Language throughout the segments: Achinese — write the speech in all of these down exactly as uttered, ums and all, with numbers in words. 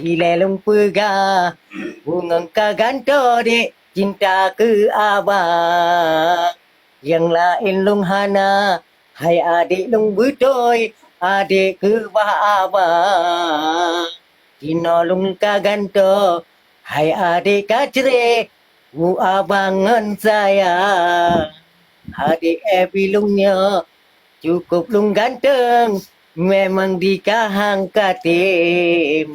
Ilée lôn peugah, bungöng ka gantoe dek cinta keu abang. Nyang laén lôn hana, hai adek lôn beutôi, adek keubah abang. Jinoe lôn ka gantoe, hai adek ka creh, u abang ngon sayang. Adek Ebi lôn nyoe, cukôp lôn ganteng, memang dikahang ka tem.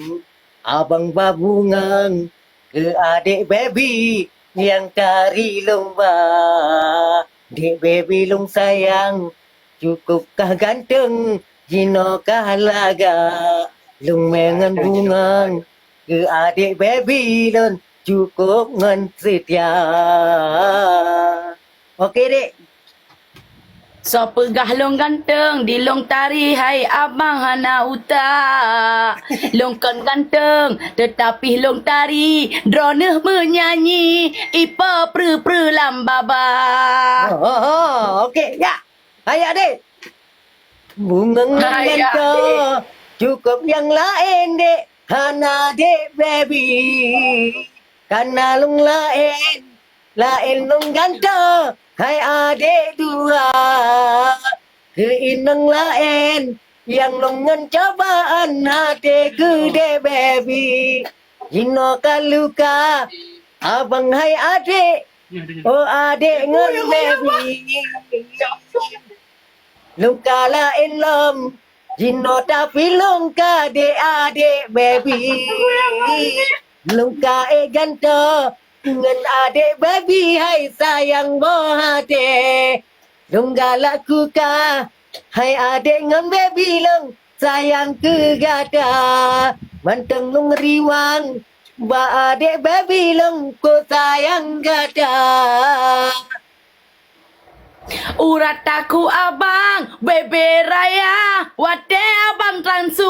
Abang ba bungöng keu adek Baby nyang tari lôn ba. Dek Baby lôn sayang, cukôp kah ganteng, jinoe kah lagak. Lôn mè ngon bungöng keu adek Baby lôn, cukôp ngon seutia. Oke, Dek. Soe peugah lôn ganteng, di lôn tari hai abang hana utak. Lôn kon ganteng, teutapi lôn tari, droeneuh meunyanyi, ipo preu-preu lam baba. Oh, oh, oh, oke, ya. Hai adek. Bungöng ngon gantoe, cukôp nyang laén dek, hana dek Baby. Kana lôn laén, laén lôn gantoe, hai adek dua. Keu inong laén, nyang lôn ngon cobaan até keu dek Baby. Jinoe ka luka, abang hai adek, oh adek ngon Baby. Lôn ka laén lom, jinoe tapi lôn ka dek adek Baby. Lôn ka ék gantoe ngon adek Baby hai sayang boh até. Lôn galak kuka hai adek ngon Baby lôn sayang keu gata. Mantong lôn riwang bak adek Baby lôn ku sayang gata. Urat takue abang, bèe-bèe raya, watèe abang trang su.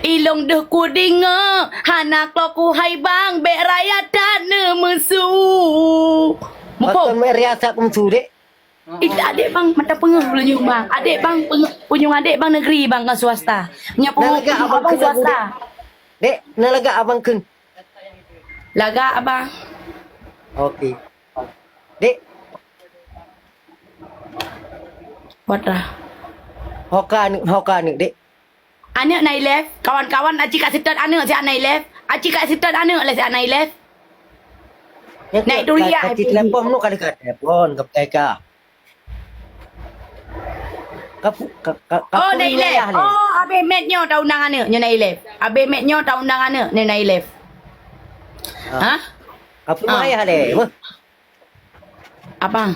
Ilôn deuh kudeungö, hana kloe kuhai bang, bèk raya that neumeusu. Muphom? Pakon bèk raya that neumeusu, Dek? Ih, adek bang, mata peungeuh buleuen nyoe bang. Adek bang, peungeuh, punyueng adek bang negeri bang, kan swasta. Nyoe peungeuh, abang swasta. Dek, na lagak abang kheun. Lagak abang. Oke. Dek. Buat dah. Hoka aneuk, hoka aneuk, Dek. Aneuk na ilèe, kawan-kawan aci ka seutôt aneuk siat na ilèe. Aci ka seutôt aneuk lé siat na ilèe. Naik durian. Ka, ka, ka telepon, ka telepon, ka, ka. Ka pu-, ka, ka, ka. Oh, na ilèe. Oh, abéh Mét nyoe taundang aneuk nyoe na ilèe. Abéh Mét nyoe taundang aneuk nyoe na ilèe. Ah. Hah? Ka pu ayah lé. Abang.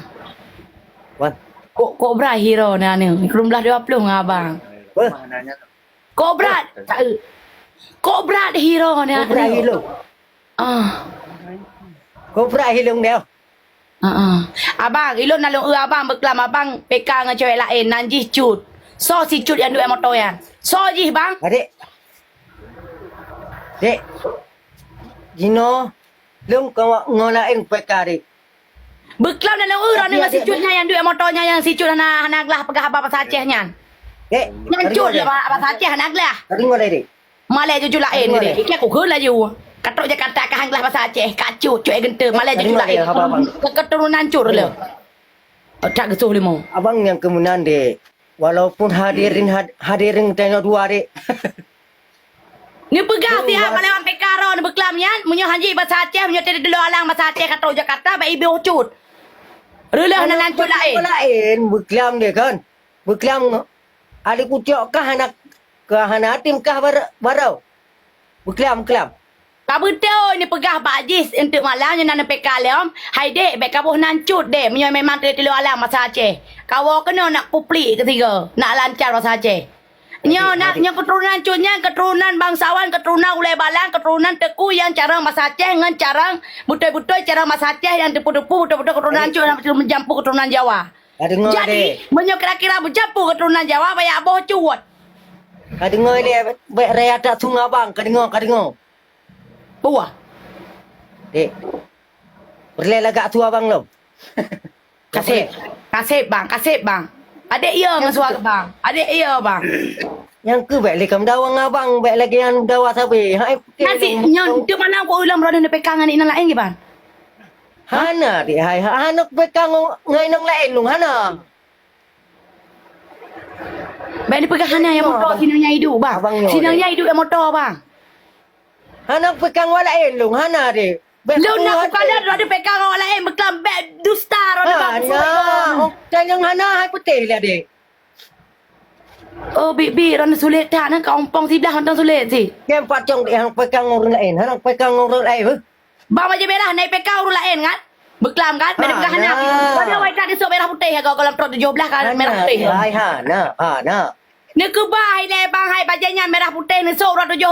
Wan. Kok, kok brat hiro na aneuk? Krueng blah dua puluh ngon abang. Kok brat? Kok brat hiro na aneuk? Kok brat hilo? Ah. Kok brat hilo dia? Heeh. Abang, ilôn na lôn eu abang beuklam abang P K ngon cewek laén, nan jih Cut. Soe si Cut nyang duek moto nyan? Soe jih, Bang? Adek. Dek. Jinoe lôn ka ngon laén P K, Dek. Beuklam na lôn eu droeneuh ngon si Cut nyan nyang duek moto nyan, nyang si Cut hana, hana glah peugah haba basa Aceh nyan. Dek. Nyan Cut lah basa Aceh hana glah. Tadi ngon Dek. Malèe juju laén deh. Iké kukheun laju. Ka trok Jakarta ka han glah basa Aceh, ka Cut, Cut geunteu. Malèe juju laén. Keuturonan Cut le. Otak geusoh limo. Abang nyang keumeunan deh. Walaupun hadirin had-, hadirin tanyoe dua deh. Neupeugah siat malèe wan P K ro neubeuklam nyan, meunyoe han jih basa Aceh, meunyoe teudeudelo alang basa Aceh ka trok Jakarta, bak iboh Cut. Reuleuh nan Cut laén. Laén beuklam deh kan. Beuklam ngon Ali Kucok kah hana, kah hana atim kah bar-, barô? Beuklam, beuklam. Ka beutôi neupeugah bak jih eunteuk malam nyoe na P K lom, hai dek, bèk kaboh nan Cut dek, meunyoe memang teulo-teulo alang basa Aceh. Kawoe keunoe nak puplik keusigoe, nak lancar basa Aceh. Nyoe nak, nyoe keuturonan Cut nyan, keuturonan bangsawan, keuturonan ulèe balang, keuturonan teuku nyang carông basa Aceh ngon carông beutôi-beutôi carông basa Aceh nyang teupu-teupu beutôi-beutôi keuturonan Cut nyang jampu keuturonan Jawa. Ka deungoe deh. Jadi, meunyoe kira-kira beujampu keuturonan Jawa, baya boh Cut. Ka deungoe deh, bèk raya that sungai bang, ka deungoe, ka deungoe. Puah. Dek. Peureulèe lagak su abang lom. Kaseb. Kaseb bang, kaseb bang. Adek iya ngon suara bang. Adek iya bang. Nyang keuh bèk lé kameudawa ngon abang, bèk lagèe nyan meudawa sabe. Hai, putih. Nasi nyoe, tu mana ku ulang roda neupegang ngon inong laén kiban? Hana, dek, hai, hana pegang ngon inong laén lôn, hana. Bèk neupeugah hana nyang moto, sinong nyang idup, bang. Abang nyoe, sinong nyang idup nyang moto, bang. Hana pegang ngon laén lôn, hana, dek. Lôn na kukalon roda pegang ngon laén, beuklam bèk dusta roda bang. Hana, oh, tanyong hana, hai putih lah, dek. Oh, bibi, roda sulet that, na ka ompong siblah nonton sulet si. Nyang pat cong dek, hana pegang ngon ureueng laén, hana pegang ngon ureueng laén, beuh. Bang bajèe merah na ipegang ureueng laén kan? Beuklam kan? Bèk neupeugah hana. Padahai wai that neusok merah putih ya, kalau trok tujoh blah kan merah putih. Hai, hana, hana. Neukeubah ilèe bang, hai bajèe nyan merah putih neusok uroe tujoh